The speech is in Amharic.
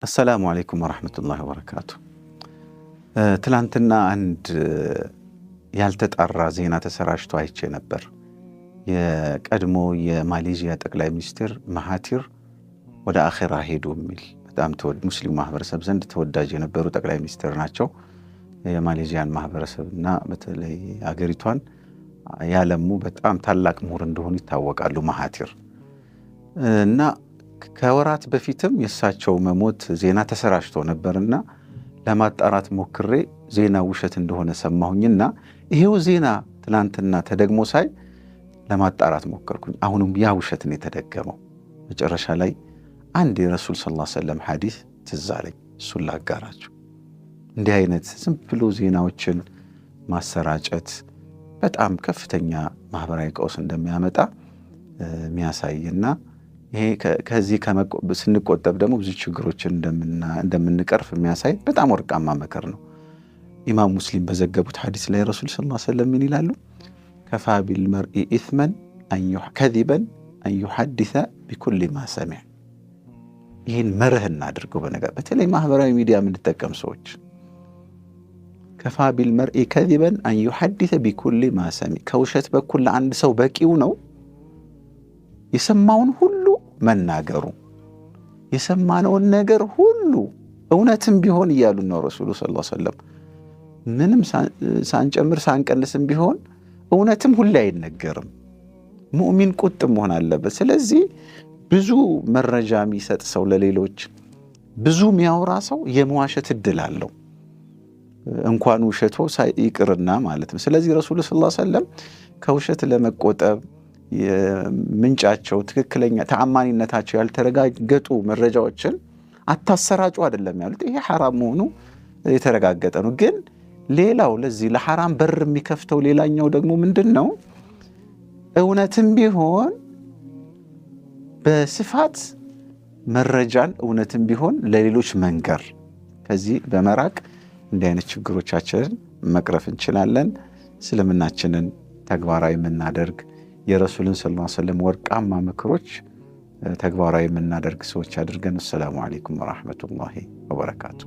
አሰላሙ አለይኩም ወራህመቱላሂ ወበረካቱ። ትላንትና አንድ ያልተጣራ ዜና ተሰራጭቶ አይቼ ነበር። የቀድሞ የማሌዥያ ጠቅላይ ሚኒስትር መሃቲር ወደ አኼራ ሄዱ የሚል፣ በጣም ሙስሊሙ ማህበረሰብ ዘንድ ተወዳጅ የነበሩ ጠቅላይ ሚኒስትር ናቸው። የማሌዥያን ማህበረሰብና በተለይ አገሪቷን ያለሙ በጣም ታላቅ ምሁር እንደሆኑ ይታወቃሉ መሃቲር። እና ከወራት በፊትም የእሳቸው መሞት ዜና ተሰራጭቶ ነበርና ለማጣራት ሞክሬ ዜና ውሸት እንደሆነ ሰማሁኝና ይሄው ዜና ትናንትና ተደግሞ ሳይ ለማጣራት ሞከርኩኝ። አሁንም ያ ውሸት ነው የተደገመው። መጨረሻ ላይ አንድ የረሱል ሰለላሁ ዐለይሂ ወሰለም ሐዲስ ትዝ አለኝ። እሱን ላጋራችሁ። እንዲህ አይነት ዝም ብሎ ዜናዎችን ማሰራጨት በጣም ከፍተኛ ማህበራዊ ቀውስ እንደሚያመጣ የሚያሳይና ይሄ ከዚህ ስንቆጠብ ደግሞ ብዙ ችግሮችን እንደምንቀርፍ የሚያሳይ በጣም ወርቃማ ምክር ነው። ኢማም ሙስሊም በዘገቡት ሐዲስ ላይ ረሱል ሰለላሁ ዐለይሂ ወሰለም ምን ይላሉ? كفى بالمرء إثما كذبا أن يحدث بكل ما سمع። ይህን መርህ እናድርገው። በነገር በተለይ ማህበራዊ ሚዲያ የምንጠቀም ሰዎች كفى بالمرء كذبا أن يحدث بكل ما سمع። ከውሸት በኩል ለአንድ ሰው በቂው ነው የሰማውን ሁሉ መናገሩ። የሰማነውን ነገር ሁሉ እውነትም ቢሆን እያሉ ነው ረሱሉ ሰለላሁ ዐለይሂ ወሰለም። ምንም ሳንጨምር ሳንቀንስም ቢሆን እውነትም ሁሌ አይነገርም። ሙእሚን ቁጥብ መሆን አለበት። ስለዚህ ብዙ መረጃ የሚሰጥ ሰው፣ ለሌሎች ብዙ የሚያወራ ሰው የመዋሸት እድል አለው። እንኳን ውሸቶ ይቅርና ማለት ነው። ስለዚህ ረሱሉ ሰለላሁ ዐለይሂ ወሰለም ከውሸት ለመቆጠብ ምንጫቸው ትክክለኛ ተአማኒነታቸው ያልተረጋገጡ መረጃዎችን አታሰራጩ አይደለም ያሉት። ይሄ ሐራም መሆኑ የተረጋገጠ ነው። ግን ሌላው ለዚህ ለሐራም በር የሚከፍተው ሌላኛው ደግሞ ምንድን ነው? እውነትም ቢሆን በስፋት መረጃን እውነትም ቢሆን ለሌሎች መንገር። ከዚህ በመራቅ እንዲህ አይነት ችግሮቻችንን መቅረፍ እንችላለን። እስልምናችንን ተግባራዊ የምናደርግ፣ የረሱልን ሰለላሁ ዐለይሂ ወሰለም ወርቃማ ምክሮች ተግባራዊ የምናደርግ ሰዎች አድርገን። አሰላሙ አለይኩም ወራህመቱላሂ ወበረካቱ።